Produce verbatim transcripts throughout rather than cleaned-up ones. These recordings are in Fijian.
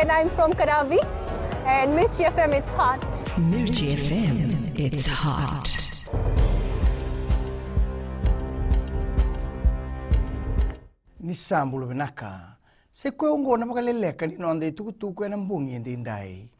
And I'm from Kadavi, and Mirchi F M, it's hot. Mirchi F M, it's hot. Ni sa bula vinaka. Sa i koya oqo na vakaleleka ni noda itukutuku ena bogi edaidai.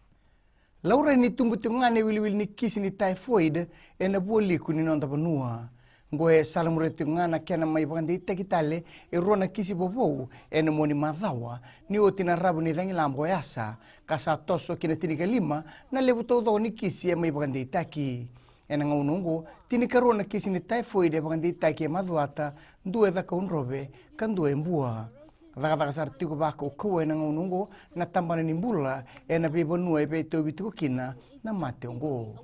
Laurai ni tubu tiko ga na iwiliwili ni kisi ni typhoid ena vualiku ni noda vanua. Oqo e salamuria tiko ga na kena mai vakadeitaki tale e rua na kisi vovou ena mua ni macawa, ni oti na ravu ni cagilaba o Yasa, ka sa toso ki na tinikalima na levu taucoko ni kisi e mai vakadeitaki. Ena gauna oqo, tinikarua na kisi ni typhoid e vakadeitaki e Macuata, dua e Cakaudrove, ka dua e Bua. Cakacaka sara tiko vakaukauwa ena gauna oqo na tabana ni bula ena veivanua e veitauvi tiko kina na mate oqo.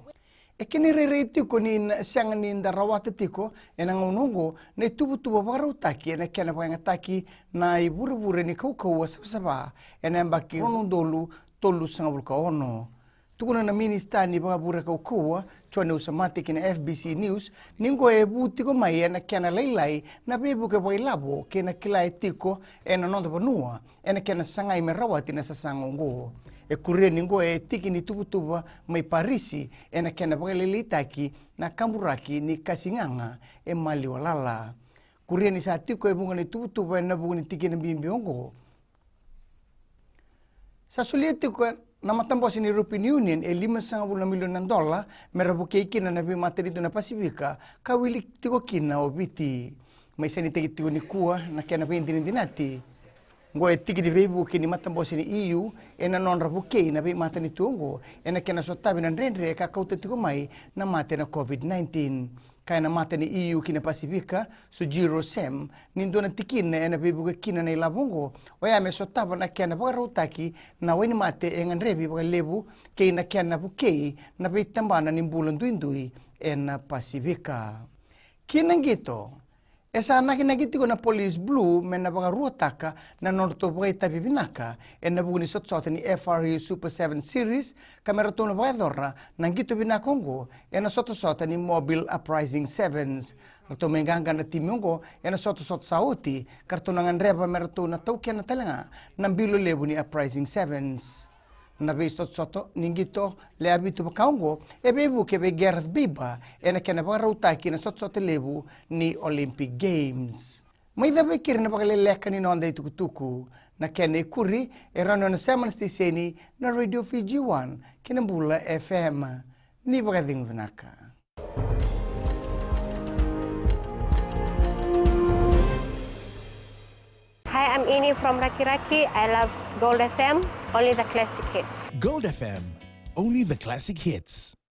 E kena irairai tiko ni na sega ni da rawata tiko ena gauna oqo na ituvatuva vakarautaki ena kena vakayagataki na ivurevure ni kaukauwa savasava ena yabaki rua na udolu tolusagavulu ka ono. Tukuna na minisita ni vakavure kaukauwa, Jone Usamate, ki na F B C News ni oqo e vu tiko mai ena kena lailai na veivuke vakailavo kei na kilai tiko ena noda vanua ena kena sagai me rawati na sasaga oqo. E kuria ni oqo e tiki ni tuvatuva mai Parisi ena kena vakalailaitaki na kaburaki ni kasigaga e maliwa lala. Kuria ni sa tiko e vuqa na ituvatuva ena vuku ni tikina bibi oqo. Sa solia tiko na matabose ni European Union e limasagavulu na milioni na dola me ra vukei kina na veimatanitu na Pasifika ka wili tiko kina o Viti. Mai sainitaki tiko nikua na kena veidinadinati. Oqo e tiki ni veivuke ni matabose ni E U ena nodra vukei na veimatanitu oqo ena kena sotavi na dredre ka kauta tiko mai na mate na COVID nineteen. Kaya na mata ni E U ki na Pasifika, Sujiro Sam, ni dua na tikina ena veivuke kina na ilavo oqo oya me sotava na kena vakarautaki na wainimate e gadrevi vakalevu kei na kena vukei na veitabana ni bula duidui ena Pasifika. Ki na qito, e sa nakinaki tiko na Police Blue me na vakaruataka na nodratou vakaitavi vinaka ena vuku ni sotasota ni F R U Super Seven Series, ka me ratou na vakayacora na qito vinaka oqo ena sotasota ni Mobile Uprising Sevens. Ratou mai qaqa na timi oqo ena sotasota sa oti, ka ratou na gadreva me ratou na taukena tale ga na bilo levu ni Uprising Sevens. Na veisotasota ni qito lewe vitu vaka oqo e veivuke vei Gareth Baber ena kena vakarautaki na sotasota levu ni Olympic Games. Mai cava e keri na vakaleleka ni noda itukutuku. Na kena ikuri e rawa ni o na sema na siteseni na Radio Fiji One kei na Bula F M. Ni vakacegu vinaka. Hi, I'm Ini from Rakiraki. I love Gold F M, only the classic hits. Gold F M, only the classic hits.